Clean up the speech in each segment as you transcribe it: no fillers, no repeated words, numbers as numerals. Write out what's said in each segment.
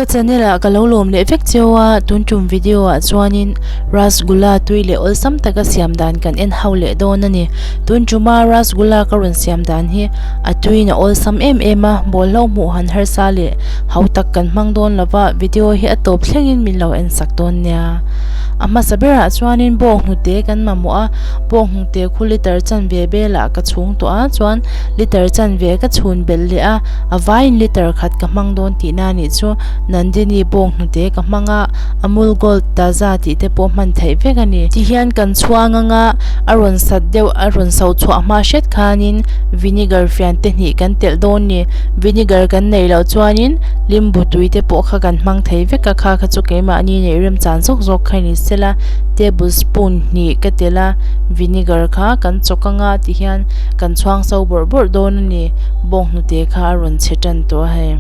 Ka channel ah ka lo lawm leh vek cheu a, tun tum video ah chuanin Rasgulla tui leh awlsam taka siam dan kan en ho leh dawn a ni. Tun tuma Rasgulla ka rawn siam dan hi a tuiin a awlsam em em a, bawlhlo hmuh han harsa leh hau tak kan hmang dawn lo va, video hi a tawp thlengin min lo en sak dawn nia. A hmasa berah chuanin bawng hnute kan mamawh a, bawng hnute khu liter chanve belah ka chhung tawh a, chuan liter chanve ka chhun belh leh a, a vaiin liter khat ka hmang dawn tihna a nih chu Nandini bawng hnute ka hmang a, Amul Gold Taza tih te pawh hman theih vek a ni. Tihian kan chhuang anga a rawn sat deuh a rawn so chhuah hma hret khanin vinegar fian te hnih kan telh dawn ni. Vinegar kan neih loh chuanin limbu tui te pawh kha kan hmang thei vek a, kha kha chu keimahni neih remchan zawk zawk kha ni sela table spoon hnih ka telh a, vinegar kha kan chawk anga tihian kan chhuang so bawrh bawrh dawn a ni. Bawng hnute kha a rawn chhe tan tawh a hei.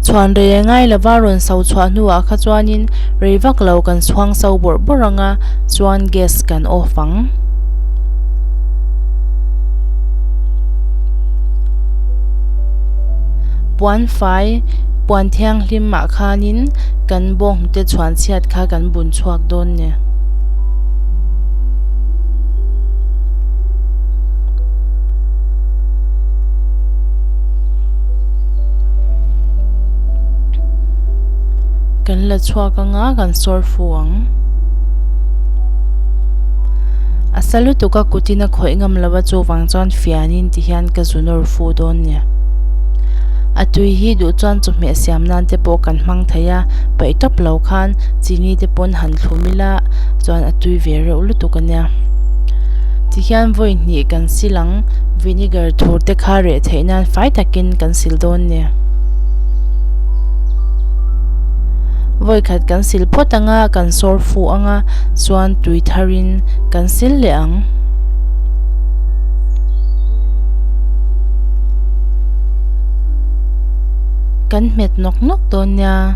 Chhuan rei a ngai lova rawn so chhuah hnuah kha chuanin rei vak lo kan chhuang so bawrh bawrh ang a, chuan gas kan off ang. Puan fai, puan thianghlim ah khanin kan bawng hnute chhuan chhiat kha kan bun chhuak dawn ni. Kan la chhuak anga kan sawr fu ang. A sa lutuk a kutin a khawih ngam lo a chuvang chuan fianin ti hian ka zu nawr fu dawn nia. A tui hi duh chuan chawhmeh siam nan te pawh kan hmang thei a, paih tawp lo khan chini te pawn han thlum ila chuan a tui ve reuh lutuk a nia. Tihian vawi hnih kan sil ang, vinegar thur te kha reh theih nan fai takin kan sil dawn nia. Vawi khat kan sil phawt anga kan sawr fuh anga chuan tui tharin kan sil leh ang. Kan hmet nawk nawk dawn nia.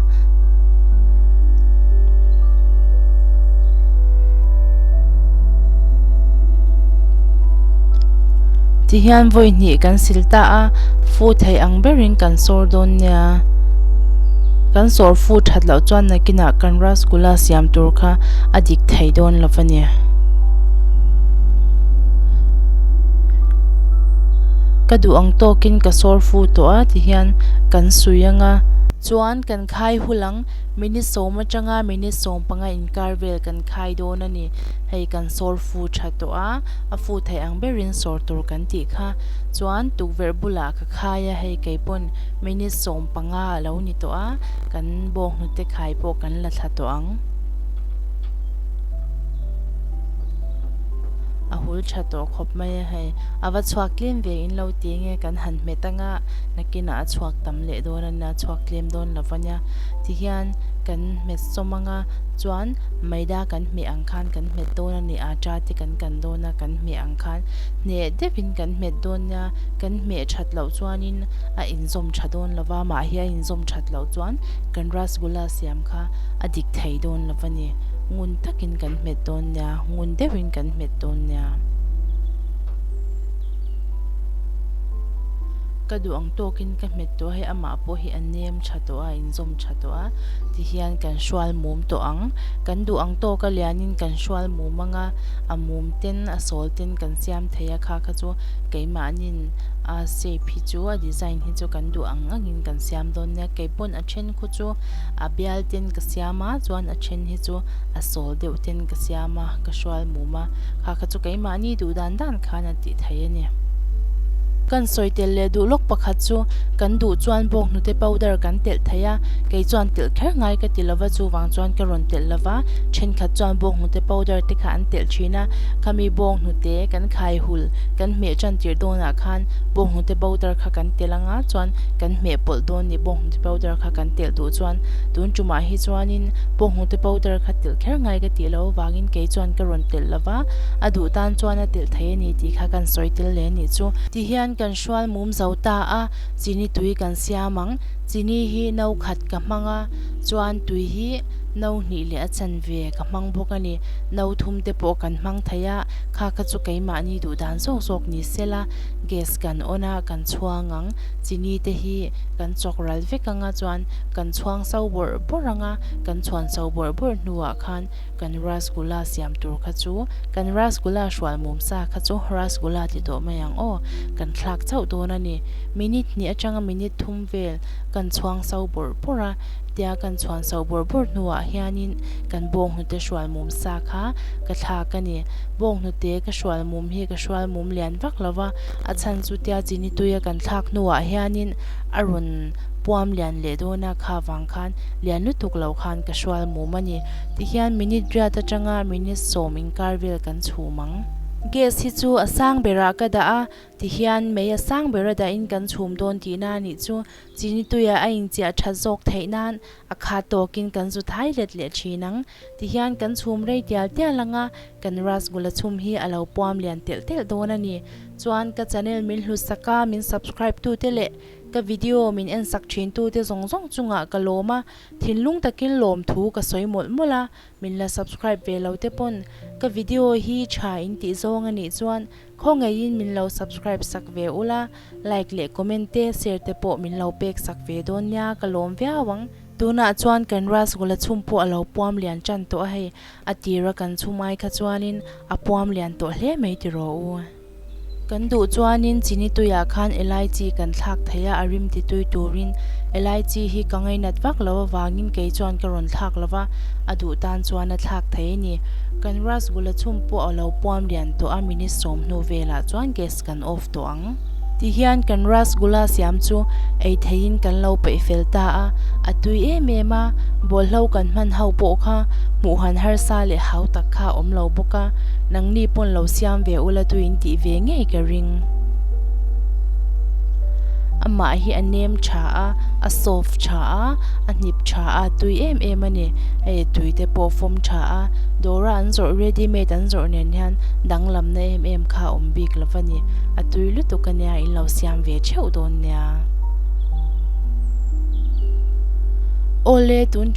Tihian vawi hnih kan sil ta a, fu thei ang berin kan sawr dawn nia. Kan sawr fu that loh chuan nakinah kan rasgula siam tur kha a dik thei dawn lo a ni. Ka duh ang tawkin ka sawr fu tawh a tihian kan sui anga. Chuan kan khai hul ang, minute sawm atanga minute 15 inkar vel kan khai dawn a ni. Hei kan sawr fu tha tawh a, a fu theih ang berin sawr tur kan tih kha. Chuan tukverh bulah ka khai a, hei kei pawn minute 15 a lo ni tawh a, kan bawnghnute khai pawh kan la thla tawh ang. A hul tha tawh khawp mai a hei, a va chhuak tlem ve in lo ti nge kan han hmet anga nakinah a chhuak tam leh dawn a nia, chhuak tlem dawn lo va nia. Tihian kan hmet sawm anga chuan maida kan hmeh ang khan kan hmet dawn a ni, atta te kan kan dawn a kan hmeh ang khan hneh deuhin kan hmet dawn nia, kan hmeh that loh chuanin a inzawm tha dawn lo va, mahhi a inzawm that loh chuan kan rasgulla siam kha a dik thei dawn lo va ni. Ngun takin kan hmet dawn nia, ngun deuhin kan hmet dawn nia. Ka duh ang tawkin ka hmet tawh a, hei amah pawh hi a nem tha tawh a, a inzawm tha tawh a, tihian kan hrual mum tawh ang. Kan duh ang tawka lianin kan hrual mum ang a, a mum ten a sawl ten kan siam thei a, kha kha chu keimahnin a shape hi chu a design hi chu kan duh ang angin kan siam dawn nia. Keipawn a then khu chu a bial ten ka siam a chuan a then hi chu a sawl deuh ten ka siam a ka hrual mum a kha kha chu keimahni duh dan dan khan a tih theih a ni. Kan sawi tel leh duh lawk pakhat chu kan duh chuan bawk hnute powder kan telh thei a kei chuan telh kher ngai ka ti lova chuvang chuan ka rawn telh lova thenkhat chuan bawk hnute powder te kha an telh thin a khami bawk hnute kan khai hul kan hmeh tan tir dawnah khan bawk hnute powder kha kan telh anga chuan kan hmeh pawlh dawn ni bawk hnute powder kha kan telh duh chuan tun tumah hi chuanin bawnghnute powder kha telh kher ngai ka tih loh avangin kei chuan ka rawn telh lo va, a duh tan chuan a telh thei a ni tih kha kan sawi tel leh a nih chu. Tihian kan hrual mum zo ta a, chini tui kan siam ang. Chini hi no khat ka hmang a, chuan tui hi no hnih leh a chanve ka hmang bawk a ni. No thum te pawh kan hmang thei a, kha kha chu keimahni duh dan zawk zawk ni sela gas kan on a, kan chhuang ang. Chini te hi kan chawk ral vek ang a, chuan kan chhuang so bawrh bawrh ang a, kan chhuan so bawrh bawrh hnuah khan kan rasgula siam tur kha chu kan rasgula hrual mum sa kha chu rasgula ti tawh mai ang aw kan thlak chauh dawn a ni minute hnih atanga minute thum vel kan chhuang so bawrh bawrh a tia kan chhuan so bawrh bawrh hnuah hianin kan bawnghnute hrual mum sa kha ka thlak a ni bawnghnute ka hrual mum hi ka hrual mum lian vak lo va a chhan chu tia chini tuia kan thlak hnuah hianin a rawn puam lian leh dawn a kha vang khan lian lutuk lo khan ka hrual mum a ni. Tihian minute riat atanga minute sawm inkar vel kan chhum ang. Gas hi chu a sang berah ka dah a, tihian mei a sang bera dahin kan chhum dawn tihna a nih chu. Chini tuiah a inchiah that zawk theih nan a khat tawkin kan zu thai let leh thin ang. Tihian kan chhum rei tial tial ang a, kan rasgula chhum hi a lo puam lian telh telh dawn a ni. Chuan ka channel min hlutsak a, min subscribe tute leh ka video min ensak thin tute zawng zawng chungah ka lawm a, Thinlung takin lawmthu ka sawi mawlh mawlh a, min la subscribe ve lo te pawn ka video hi tha in tih zawng a nih chuan khawngaihin min lo subscribe sak ve ula, like leh comment te share te pawh min lo pek sak ve dawn nia ka lawm viau ang. Tunah chuan kan rasgula chhum pawh a lo puam lian tan tawh a hei, a tira kan chhum ai kha chuanin a puam lian tawh hle mai tiraw u. Kan duh chuanin chini tuiah khan elaichi kan thlak thei a, a rim ti tui turin elaichi hi ka ngainat vak lo avangin kei chuan ka rawn thlak lo va, a duh tan chuan a thlak thei a ni. Kan rasgula chhum pawh a lo puam lian tawh a, minute sawm hnu velah chuan gas kan off tawh ang. Tihian kan rasgula siam chu ei theihin kan lo peih fel ta a, a tui em em a, bawlhlo kan hman ho pawh kha hmuh han harsa leh hau tak kha a awm lo bawk a, nangni pawn lo siam ve ula tu in tih ve ngei ka ring. Amah hi a nem tha a, a soft tha a, a hnip tha a, tui em em a ni. Hei tui te pawh fawm tha a, dawra an zawrh ready made an zawrh nen hian danglamna em em kha a awm bik lo va ni. A tui lutuk a nia in lo siam ve theuh dawn nia. Awle tun.